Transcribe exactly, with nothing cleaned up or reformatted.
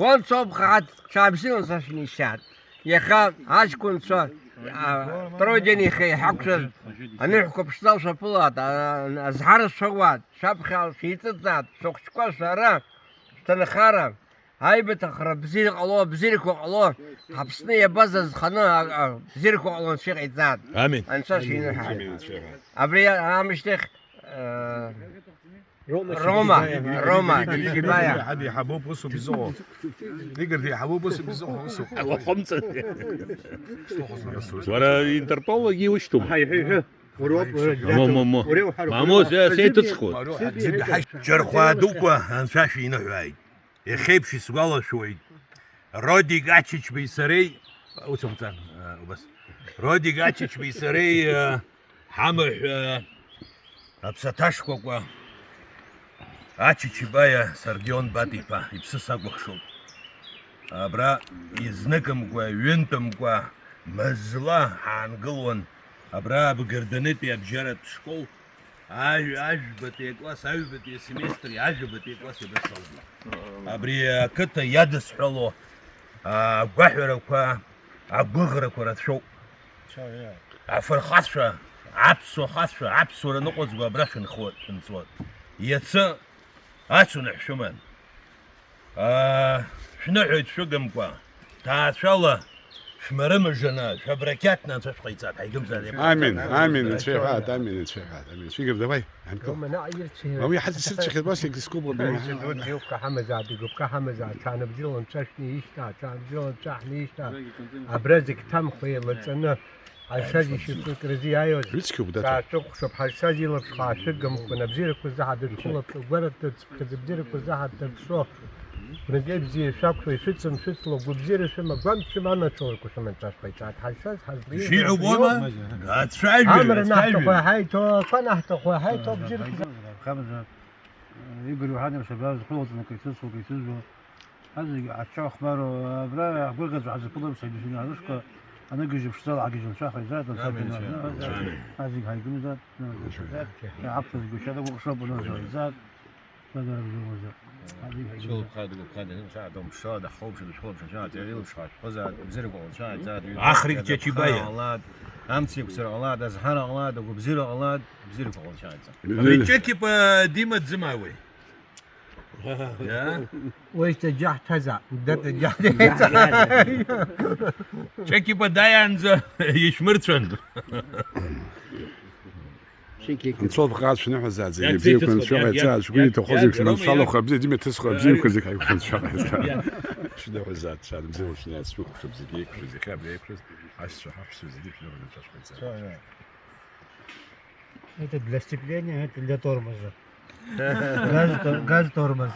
Уанцоуп хаҳаҭ, ҽаабзиала сашәнишьаат. Иаха аҷкәынцәа, а, второй день ихы иҳақәшәаз аныҳәқәа ԥшӡа шәаԥылаат, а, азҳара шәауаат, шәаԥхьа шәеиҵыҵаат, шәыхәыҷқәа шәара, шәҭынхара, аибаҭахра бзиа ҟало, бзиарақәа ҟало, Аԥсны иабаз азханы, а, а, бзиарақәа ҟало анцәа иҟаиҵаат. Амин. Анцәа шәиныҳәааит. Амин, анцәа иҳәааит. Абри аамышьҭахь, э, Рома, Рома, Џьиџьибаиа. Ҳа деиҳабуп усуп изыҟоу. Игор деиҳабуп усуп изыҟоу, усуп. Уахымҵын. Уара Интерполлагьы иушьҭоума? Ҳа, иҳәы, иҳәы. Уара уоуп, уара Мо, мо, мо. Уара уҳәа, Мамо, уара уҳәа. Се-, сеиҭыҵхуеит. Џьархәаа дуқәа анцәа шәиныҳәааит. Иахьеиԥш исгәалашәоит. Родик Ачычбеи сареи, ус умҵан, а, убас. Родик Ачычбеи сареи, а, ҳамаҳә, а, аԥсаҭа шкәакәа, Ачычбаиа Сардион Бат-иԥа, иԥсы сакәыхшоуп. Абра изныкымкәа, ҩынтәымкәа, мызла ҳаангылуан, абра Абгырданытәи абжьаратә школ, Ажә-, ажәбатәи акласс, аҩбатәи асеместри, ажәабатәи акласси абра салгеит. Абри ақыҭа иадысҳәало, а, агәаҳәарақәа, агәыӷрақәа рацәоуп. Афырхацәа, аԥсуа хацәа, аԥсуара ныҟәызго абра шәынхо-, шәынҵуа. Иацы ацуны ҳшәыман. Аа, шәныҳәоит шәыгымкәа, ҭаацәала шәмарымажаны, шәабрақьаҭны анцәа шәҟаиҵап, ҳаигымзар иҟаиҵап. Амин, амин, анцәа иҳәааит, амин, анцәа иҳәааит, амин. Шәигар, давай, ҳанкыл. Рома, наҟ ирцәеи. Мамуи ҳаҭ сырцәахьеит, ус егьскубла. Даҩсатәи гәыԥка ҳамазаап, игәыԥка ҳамазаап, ҽаанбзиала анцәа шәнеишьҭаа, ҽаанбзиала анцәа ҳнеишьҭаа. Абра зегь ҭамхуа еилаҵаны, ҳазшаз ишьапы акразы иааиуаз. Ицқьоуп, дад. Саашәыкәхшоуп, ҳазшаз илаԥш хаашәыгымхын, абзиарақәа заҳа дыршәылаԥш, агәараҭа цыԥхьаӡа абзиарақәа заҳа дыршо. Бнагеи бзиа шәақәшәа, ишәыцымшәыцло, гәыбзиара шәыма, гәамч шәыма, амаҵурақәа шәыман ҵәашҟа иҿааит, ҳазшаз ҳазлеиз. Ишиҳәо убома? Ацәажәаҩ, амра ацәажәаҩ. Наҳҭаху иаҳаиҭо, ақәа наҳҭаху иаҳаиҭо, абзиарақәа. Игорь Иоҳанов шабра зхылҵны кеицызхуа, кеицызуа. Азегь аҽа хәмаруа, абра агәырӷьаҵәа ҳазықәылап, сабжьы нарышқәа аныгыжьы ԥшӡала ҳагьежьын, анцәа ҳаизааит, анцәа Амин, ҳаизааит. Амин. Азегь ҳаигымзааит, аԥхьа зегь шьада гәыҟшоуп, анцәа ҳаизааит. Шәада рыбжьоума зар? Азегь ҳаигымзааит. Шәылԥха дгәыԥха даны, шәада умшала, даҳхәаԥшуа, дышәхәаԥшуа, анцәа илаԥш ҳашәхозааит, бзиарақәа ҟалцәааит, Амц иқәцара ҟалааит, азҳара ҟалааит, агәыбзиара ҟалааит, бзиарақәа ҟалцәааит. Абри Чекипа Дима дзымааиуеи? Уи даҷаҳҭазаап, даҷаҳ-, Чекипа дааиаанӡа ишәмырцәан. Анцәа лыԥҟа шәныҳәазааит, зегьы бзиақәа анцәа ҟаиҵааит, шәгәы иҭахо зегь шәманшәалахо, абзиа димҩаҭызхуа, абзиақәа зегь ҳаиқәшәа анцәа ҟаиҵааит. Шәныҳәазааит, шәара бзиала шәнеиац, шәықәшәап зегьы еиқәшәаз, иахьа абри еиқәшәаз, ашьцәа ҳаҳәшьцәа зегьы шәныҳәазааит, анцәа шәҟаиҵааит. Это для сцепления, это для тормоза. Газ тор-, газ тормоз.